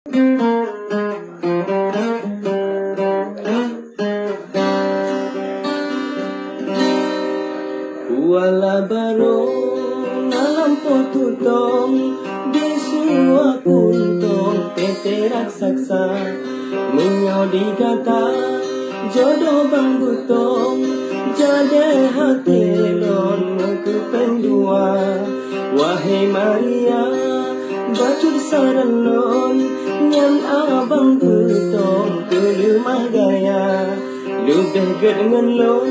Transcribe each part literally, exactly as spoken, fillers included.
Kuala barong na lampôh tutong, di suah kuntong teuterak saksa. Meunyoe di gata jodoh bang beutong, jadeh até lôn meukeupeng dua. Wahé Maria, bacut saran lôn, nyan abang beutong keu leumah gaya. Leubeh gét ngon lôn,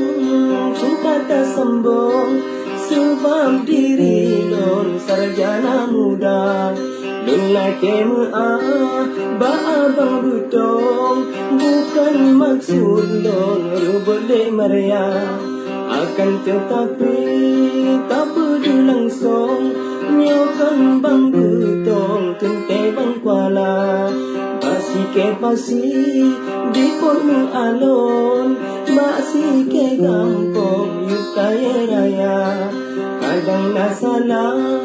cuba tasambong, seubab diri lôn sarjana muda. Lôn lakée meuáh bak abang beutong, bukon maksud lôn reubot lé Maria. Akan teutapi, tapeudeuh langsong, nyoe kon bang beutong teuntée bang kuala. Bak sikée pasi, di phon meualon, bak sikée gampông, yub kayée raya. Kadang na salah,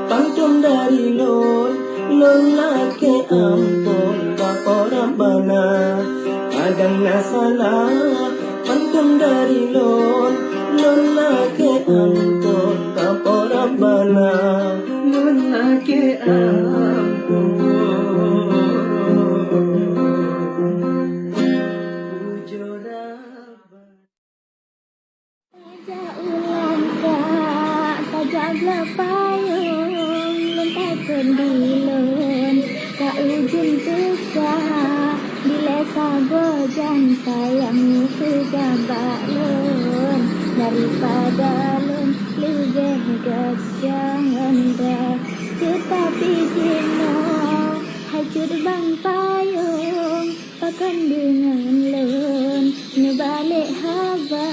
pantom dari lôn, lôn lakée amphon bak Po Rabbana. Kadang na salah, pantom dari lôn, lôn lakée amphon bak Po Rabbana. Lôn lakée amphon. Bujur Rabbana. Tajak u langkah, tajak blah payong, lôn takheun di lôn, ka ujeuen teuka, dilée saboh jan sayang neupeugah bak lôn, daripada lôn leubeh gét jangan dah. Teutapi jinoe hai cut bang payong, pakon deungon lôn neubalek haba,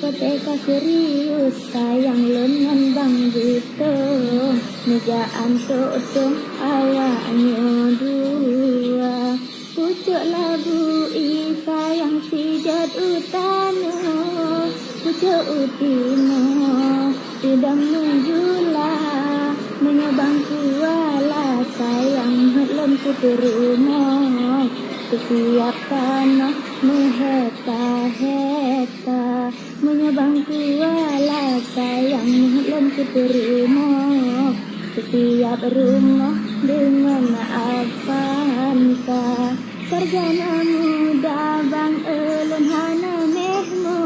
watée ka serius sayang lôn ngon bang beutong, neujak antok dong awaknyoe dua. Pucok labu ié sayang sijot u tanoh, pucok u timoh udang meujula. Meunyoe bang kuala sayang meuhet lôn keu peurumoh, peusiap tanoh meuheta-heta. Meunyoe bang kuala sayang meuhet lôn keu peurumoh, peusiap rumoh deungon Avanza. Sarjana muda bang e lôn hana meuh mo,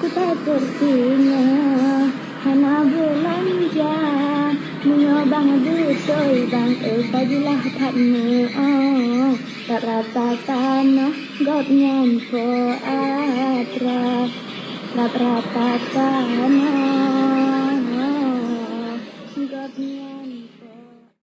kutakot singoh hana beulanja. Meunyoe bang beutôi bang e pajulah that meu'oh, rab rata tanoh gobnyan po atra, rab rata tanoh.